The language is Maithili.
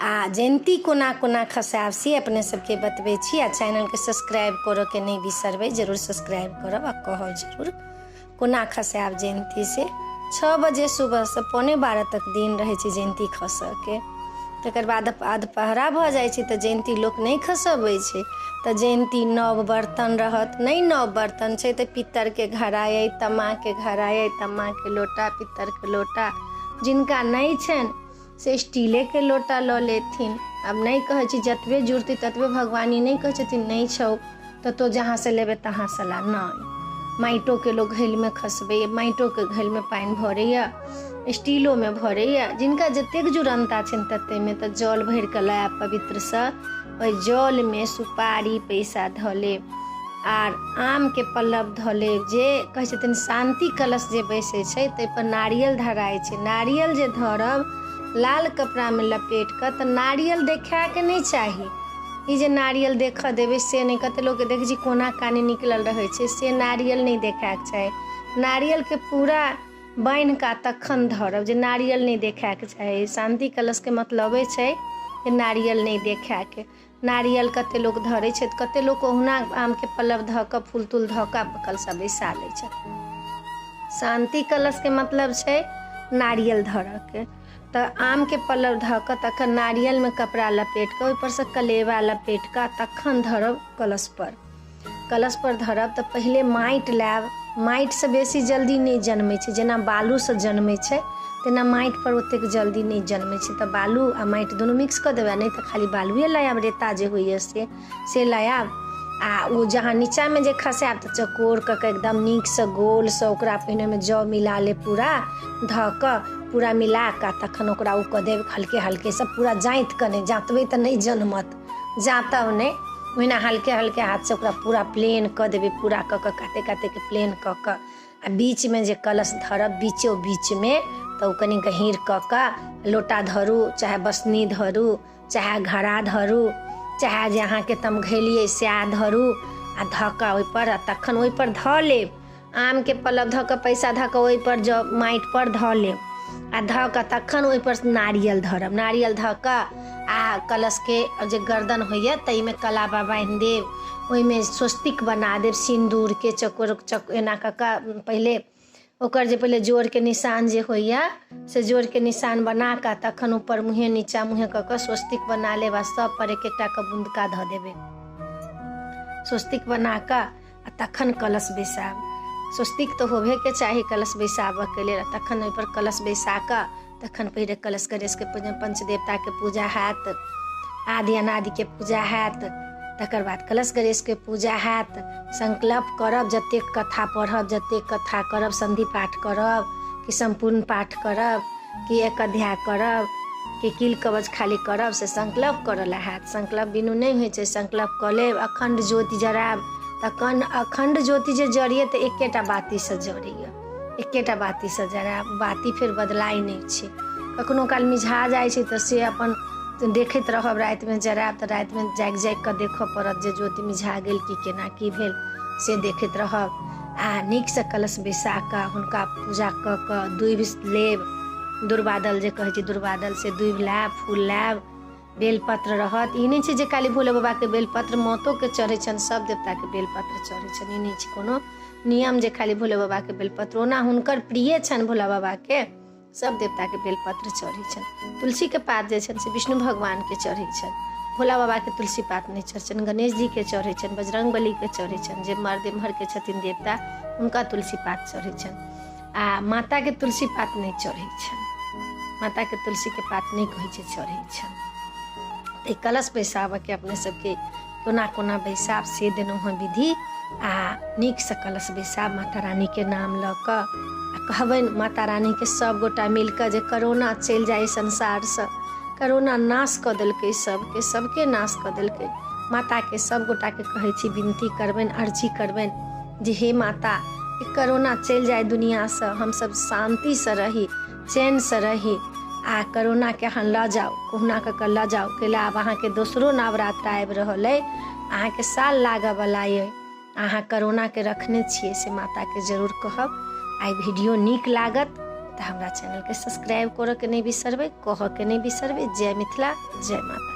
आ जयन्ती कोना कोना खसायब से अपने सबके बतबै छी। आ चैनलके सब्सक्राइब करऽके नहि बिसरबै, जरूर सब्सक्राइब करब आ कहब जरूर कोना खसायब जयन्ती। से 6 बजे सुबहसँ 11:45 तक दिन रहै छै जयन्ती खसऽके। तकर बाद अधपहरा भऽ जाइ छै तऽ जयन्ती लोक नहि खसबै छै। तऽ जयन्ती नव बर्तन रहत, नहि नव बर्तन छै तऽ पित्तरके घड़ा अइ, तमाके घड़ा अइ, तमाके लोटा, पित्तरके लोटा। जिनका नहि छनि से स्टीलेके लोटा लऽ लेथिन। आब नहि कहै छी जतबे जुड़तै ततबे भगवानी नहि कहै छथिन नहि छौ तऽ तो जहाँसँ लेबै तहाँसँ ला। नहि, माटिओके लोक घैलमे खसबैए, माटिओके घैलमे पानि भरैए, स्टीलोमे भरैए। जिनका जतेक जुड़नता छनि ततेकमे तऽ जल भरि कऽ लायब पवित्रसँ, ओहि जलमे सुपारी पैसा धऽ लेब आर आमके पल्लव धऽ लेब। जे कहै छथिन शान्ति कलश जे बैसै छै ताहिपर नारियल धराइ छै। नारियल जे धरब लाल कपड़ामे लपेट कऽ तऽ नारियल देखायके नहि चाही। ई जे नारियल देखऽ देबै से नहि, कते लोकके देखै छी कोना कानी निकलल रहै छै, से नारियल नहि देखायके चाही। नारियलके पूरा बान्हि कऽ तखन धरब, जे नारियल नहि देखायके चाही। शान्ति कलशके मतलबे छै जे नारियल नहि देखायके। नारियल कते लोक धरै छथि, कते लोक ओहुना आमके पल्लव धऽ कऽ फूल तूल धऽ कऽ कलशा बैसा लै छथि। शान्ति कलशके मतलब छै नारियल धरऽके। तऽ आमके पल्लव धऽ कऽ तखन नारियलमे कपड़ा लपेट कऽ ओहिपरसँ कलेवा लपेट कऽ तखन धरब कलशपर। कलशपर धरब तऽ पहिले माटि लायब। माटिसँ बेसी जल्दी नहि जनमै छै, जेना बालूसँ जनमै छै तेना माटिपर ओतेक जल्दी नहि जनमै छै। तऽ बालू आ माटि दुनू मिक्स कऽ देबै, नहि तऽ खाली बालुए लऽ आयब, रेता जे होइए से लऽ आयब। आ ओ जहाँ नीचाँमे जे खसायब तऽ चकोर कऽ कऽ एकदम नीकसँ गोलसँ ओकरा पहिने ओहिमे जौ मिला लेब, पूरा धऽ कऽ पूरा मिला कऽ तखन ओकरा ओ कऽ देब हल्के हल्केसँ, पूरा जाँति कऽ नहि जाँतबै तऽ नहि जनमत, जाँतब नहि, ओहिना हल्के हल्के हाथसँ ओकरा पूरा प्लेन कऽ देबै, पूरा कऽ कऽ काते कातेके प्लेन कऽ कऽ आ बीचमे जे कलश धरब बीचो बीचमे तऽ ओ कनि गहीँर कऽ कऽ लोटा धरू, चाहे बसनी धरू, चाहे घड़ा धरू, चाहे जे अहाँके तमघैली अइ सएह धरू आ धऽ कऽ ओहिपर आ तखन ओहिपर धऽ लेब। आमके पल्लव धऽ कऽ पैसा धऽ कऽ ओहिपर जँ माटिपर धऽ लेब आ धऽ कऽ तखन ओहिपर नारियल धरब। नारियल धऽ कऽ आ कलशके जे गर्दन होइए ताहिमे कलाबा बान्हि देब, ओहिमे स्वस्तिक बना देब सिन्दूरके चकोर चक एना कऽ कऽ पहिले ओकर जे पहिले जोड़के निशान जे होइए से जोड़के निशान बना कऽ तखन ऊपर मुँहे नीचा मुँहे कऽ कऽ स्वस्तिक बना लेब आ सब पर एक एकटा कऽ बुन्दका धऽ देबै स्वस्तिक बना कऽ आ तखन कलश बैसायब। स्वस्तिक तऽ होबेके चाही कलश बैसाबऽके लेल। आ तखन ओहिपर कलश बैसा कऽ तखन पहिले कलश गणेशके पूजा, पञ्चदेवताके पूजा हैत, आदि अनादिके पूजा हैत, तकर बाद कलश गणेशके पूजा हैत। संकल्प करब, जतेक कथा पढ़ब, जतेक कथा करब, सन्धि पाठ करब कि सम्पूर्ण पाठ करब कि एक अध्याय करब कि किल कवच खाली करब, से संकल्प करऽ लए हैत। संकल्प बिनु नहि होइ छै। संकल्प कऽ लेब, अखण्ड ज्योति जरायब। तखन अखण्ड ज्योति जे जरैए तऽ एकेटा बातीसँ जरैए, एकेटा बातीसँ जरायब। बाती फेर बदलाइ नहि छै, कखनो काल मिझा जाइ छै तऽ से अपन देखैत रहब। रातिमे जरायब तऽ रातिमे जागि जागि कऽ देखऽ पड़त जे ज्योति मिझा गेल कि केना की भेल, से देखैत रहब। आ नीकसँ कलश बैसा कऽ हुनका पूजा कऽ कऽ दूभि लेब, दुर्वादल जे कहै छै दुर्वादल, से दूभि लायब, फूल लायब, बेलपत्र रहत। ई नहि छै जे खाली भोले बाबाके बेलपत्र, मातोके चढ़ै छनि, सभ देवताके बेलपत्र चढ़ै छनि। ई नहि छै कोनो नियम जे खाली भोले बाबाके बेलपत्र, ओना हुनकर प्रिय छनि भोला बाबाके, सब देवताके बेलपत्र चढ़ै छनि। तुलसीके पात जे छनि से विष्णु भगवानके चढ़ै छनि, भोला बाबाके तुलसी पात नहि चढ़ै छनि। गणेश जीके चढ़ै छनि, बजरंग बलीके चढ़ै छनि, जे मर्द एम्हरके छथिन देवता हुनका तुलसी पात चढ़ै छनि। आ माताके तुलसी पात नहि चढ़ै छनि, माताके तुलसीके पात नहि कहै छै चढ़ै छनि। तऽ कलश बैसाबऽके अपने सबके कोना कोना बैसाब से देलहुँ हँ विधि। आ नीकसँ कलश बैसाब माता रानीके नाम लऽ कऽ आ कहबनि माता रानीके सब गोटा मिल कऽ जे करोना चलि जाइ संसारसँ, करोना नाश कऽ देलकै सबके, सबके नाश कऽ देलकै। माताके सब गोटाके कहै छी, विनती करबनि, अर्जी करबनि जे हे माता, ई करोना चलि जाय दुनिआँसँ, हमसब शान्तिसँ रही, चैनसँ रही। आ करोनाके अहाँ लऽ जाउ, कहुना कऽ कऽ लऽ जाउ, कैला आब अहाँके दोसरो नवरात्रा आबि रहल अइ, अहाँके साल लागऽवला अइ, अहाँ करोनाके रखने छियै, से माताके जरूर कहब। आइ वीडियो नीक लागत तऽ हमरा चैनलके सब्सक्राइब करऽके नहि बिसरबै, कहऽके नहि बिसरबै। जय मिथिला, जय माता।